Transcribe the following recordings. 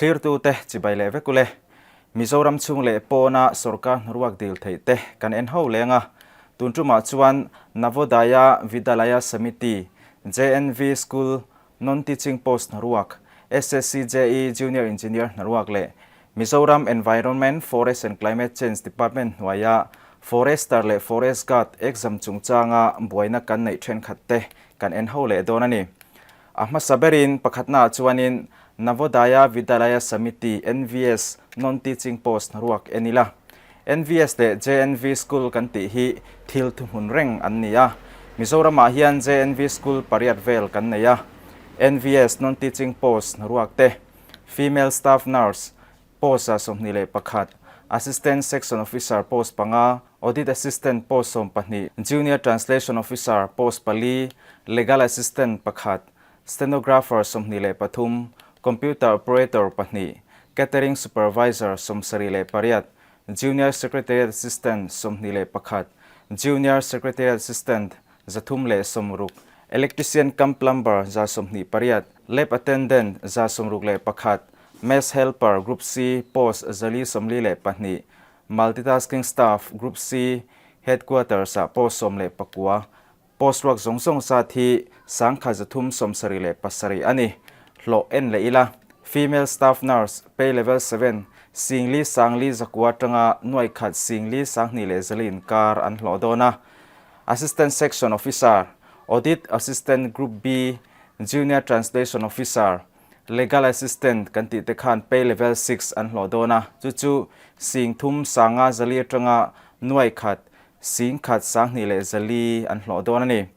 Thlirtute chibai leh vek ule. Mizoram chhung leh pawna sorkar hnaruak dil theih te kan en ho leng a. Tun tumah chuan Navodaya Vidyalaya Samiti, JNV School Non-Teaching Post hnaruak, SSC JE Junior Engineer hnaruak leh Mizoram Environment, Forest and Climate Change Department hnuaia Forester leh Forest Guard exam chungchanga buaina kan neih thenkhat te kan en ho leh dawn a ni. A hmasa berin pakhatnaah chuanin Navodaya Vidyalaya Samiti, NVS, Non-Teaching Post hnaruak en ila. NVS leh JNV School kan tih hi thil thuhmun reng an ni a. Mizoramah hian JNV School pariat vel kan nei a. NVS Non-Teaching Post hnaruak te, Female Staff Nurse post-a 21, Assistant Section Officer post panga, Audit Assistant post 12, Junior Translation Officer post pali, Legal Assistant pakhat, Stenographer 23, Computer Operator pahnih, Catering Supervisor 78, Junior Secretariat Assistant 21, Junior Secretariat Assistant 360, Electrician cum Plumber 128, Lab Attendant 161, Mess Helper Group C post 442, Multitasking Staff Group C Headquarters-ah post 19, Post ruak zawng zawng zat hi 1377 a ni. Hlawh en leh ila, Female Staff Nurse, Pay Level 7, 4000 40 atanga nuaikhat 40 2400 inkar an hlawh dawn a. Assistant Section Officer, Audit Assistant Group B, Junior Translation Officer, Legal Assistant kan tih te khan Pay Level 6 an hlawh dawn a, chu chu 3500 atanga nuaikhat 10,000 2400 an hlawh dawn a ni.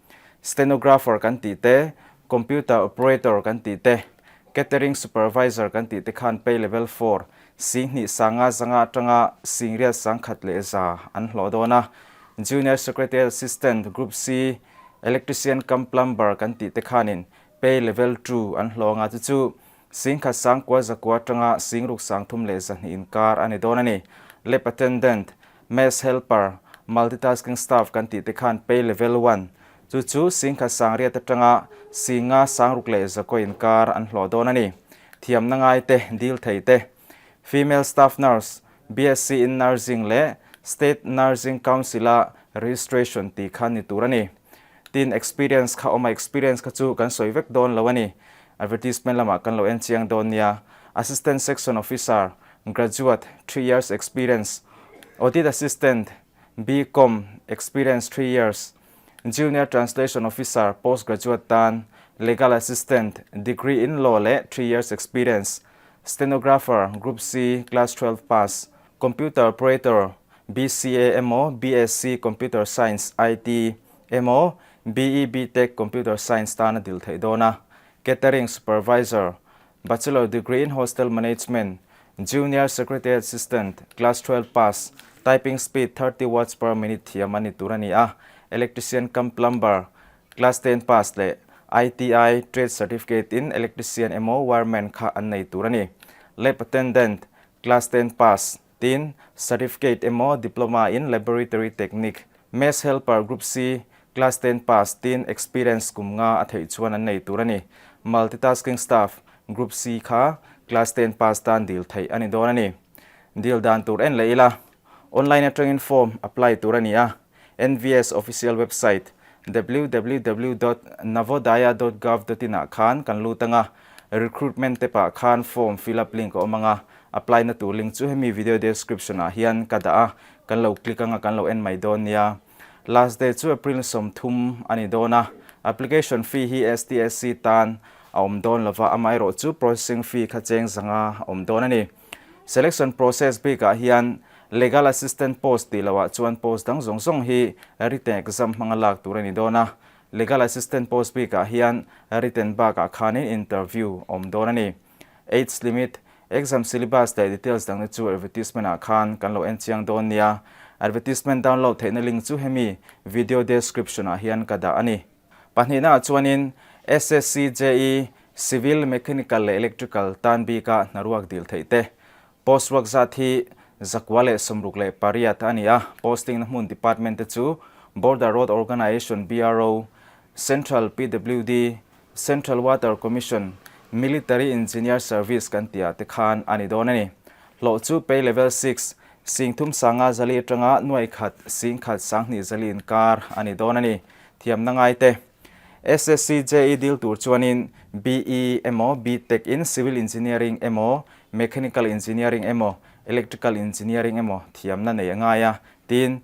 Stenographer kan tih te, Computer Operator kan tih te, Catering Supervisor kan tih te khan Pay Level 4, 2500 atanga 8100 an hlawh dawn a. Junior Secretarial Assistant Group C, Electrician cum Plumber kan tih te khanin Pay Level 2 an hlawh anga chu chu 1900 atanga 6300 inkar a ni dawn a ni. Lab Attendant, Mess Helper, Multitasking Staff kan tih te khan Pay Level 1, chu chu 1800 atanga 5600 inkar an hlawh dawn a ni. Thiamna ngai te, dil thei te, Female Staff Nurse, BSc in Nursing leh State Nursing Council-a registration tih kha ni tur a ni. Tin, experience kha awm a, experience kha chu kan sawi vek dawn lo a ni. Advertisement lamah kan lo en chiang dawn nia. Assistant Section Officer, Graduate, 3 years experience, Audit Assistant, B.Com, experience 3 years, Junior Translation Officer, Postgraduate tan, Legal Assistant, Degree in Law leh 3 years experience, Stenographer, Group C, Class 12 pass, Computer Operator, BCA emaw BSc Computer Science, IT, emaw BE BTech Computer Science tan a dil theih dawn a. Catering Supervisor, Bachelor Degree in Hostel Management, Junior Secretariat Assistant, Class 12 pass, Typing speed 30 words per minute thiam a ni tur a ni a. Electrician cum Plumber, Class 10 pass leh ITI Trade Certificate in Electrician emaw Wireman kha an nei tur a ni. Lab Attendant, Class 10 pass, tin Certificate emaw Diploma in Laboratory Technique, Mess Helper Group C, Class 10 pass, tin experience kum nga a theih chuan an nei tur a ni. Multitasking Staff, Group C kha Class 10 pass tan dil theih a ni dawn a ni. Dil dan tur en leh ila, online atangin form apply tur a ni a, NVS official website www.navodaya.gov.in ah khan kan lut anga, recruitment tab ah khan form fill up link a awm anga, apply na tur link chu hemi video description ah hian ka dah a, kan lo click anga kan lo en mai dawn nia. Last day chu April 30 a ni dawn a, application fee hi STSC tan a awm dawn lova, amaherawh chu processing fee kha cheng zanga a awm dawn a ni. Selection process bikah hian Legal Assistant post tih loah chuan post dang zawng zawng hi written exam hmanga lak tur a ni dawn a. Legal Assistant post bikah hian written bakah khanin interview awm dawn a ni. Age limit, exam syllabus leh details dangte chu advertisement ah khan kan lo en chiang dawn nia. Advertisement download theihna link chu hemi video description ah hian ka dah a ni. Pahnihna ah chuanin SSC JE, Civil, Mechanical leh Electrical tan bika hnaruak dil theih te. Post ruak zat hi 168 a ni a, posting na hmun department te chu Border Road Organisation, BRO, Central PWD, Central Water Commission, Military Engineer Service kan tih ah te khan a ni dawn a ni. Hlawh chu Pay Level 6, 3500 atanga 1000, 1200 inkar a ni dawn a ni. Thiamna ngai te. SSC JE dil tur chuanin BE emaw BTech in Civil Engineering emaw Mechanical Engineering emaw Electrical Engineering emaw thiamna nei a ngai a. Tin,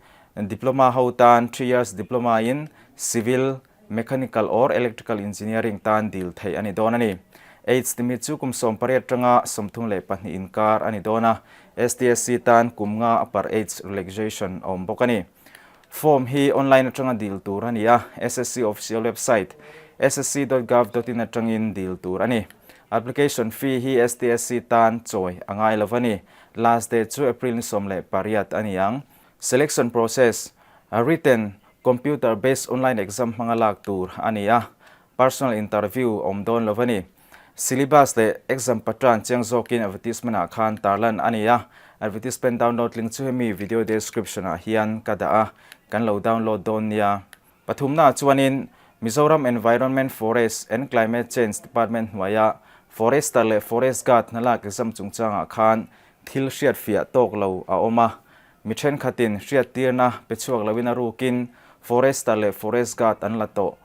Diploma ho tan 3 years diploma in Civil, Mechanical or Electrical Engineering tan dil theih a ni dawn a ni. Age limit chu kum 18 atanga 32 inkar a ni dawn a, STSC tan kum nga upper age relaxation a awm bawk a ni. Form hi online atanga dil tur a ni a, SSC official website ssc.gov.in atangin dil tur a ni. Application fee hi STSC tan chawi a ngai lo a ni. Last date chu April ni 18 a ni ang. Selection process, Written, Computer based online exam hmanga lak tur a ni a, personal interview awm dawn lo a ni. Syllabus leh exam pattern chiang zawkin advertisement ah khan tarlan a ni a, advertisement download link chu hemi video description ah hian ka dah a, kan lo download dawn nia. Pathumna ah chuanin Mizoram Environment, Forest and Climate Change Department hnuaia Forester leh Forest Guard hna lak exam chungchangah khan thil hriatfiah tawk lo a awm a, Mi thenkhatin hriattirna pe chhuak loin a rukin Forester leh Forest Guard an la tawh.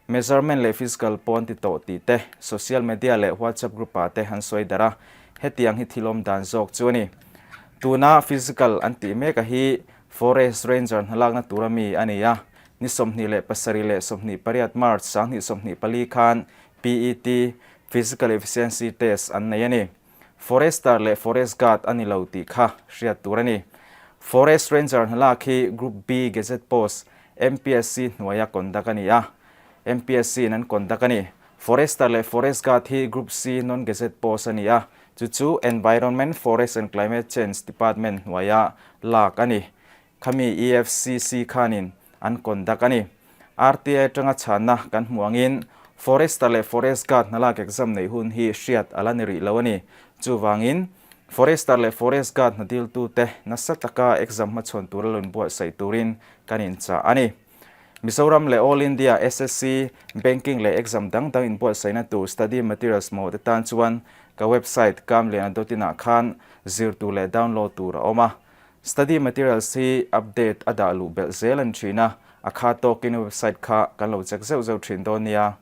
Measurement leh physical pawh an ti tawh tih te, social media leh WhatsApp group ah te an sawi darh a, hetiang hi thil awm dan zawk chu a ni. Tuna physical an tih mek a hi Forest Ranger hnalakna tura mi a ni a, ni 27 leh 28 March 2024 khan PET, Physical Efficiency Test, an nei a ni. Forester leh Forest Guard a ni lo tih kha hriat tur a ni. Forest Ranger hnalak hi Group B Gazette Post, MPSC hnuaia conduct a ni a, MPSC in an conduct a ni. Forester leh Forest Guard hi Group C Non-Gazette Post a ni a, chu chu Environment, Forest and Climate Change Department hnuaia lak a ni. Khami EFCC khanin an conduct a ni. RTI atanga chhanna kan hmuh angin Forester leh Forest Guard hnalak exam neih hun hi hriat a la ni rih lo a ni. Chuvangin, Forester leh Forest Guard hna diltute nasa taka exam hmachhawn tura lo inbuatsaih turin kan inchah a ni. Mizoram leh All India SSC, Banking leh exam dang dang inbuatsaihna tur study materials mamawhte tan chuan ka website kamliana dot in ah khan zir tur leh download tur a awm a. Study materials hi update a dah luh belh zel an thin a, a kha tawkin website kha kan lo check zeuh zeuh thin dawn nia.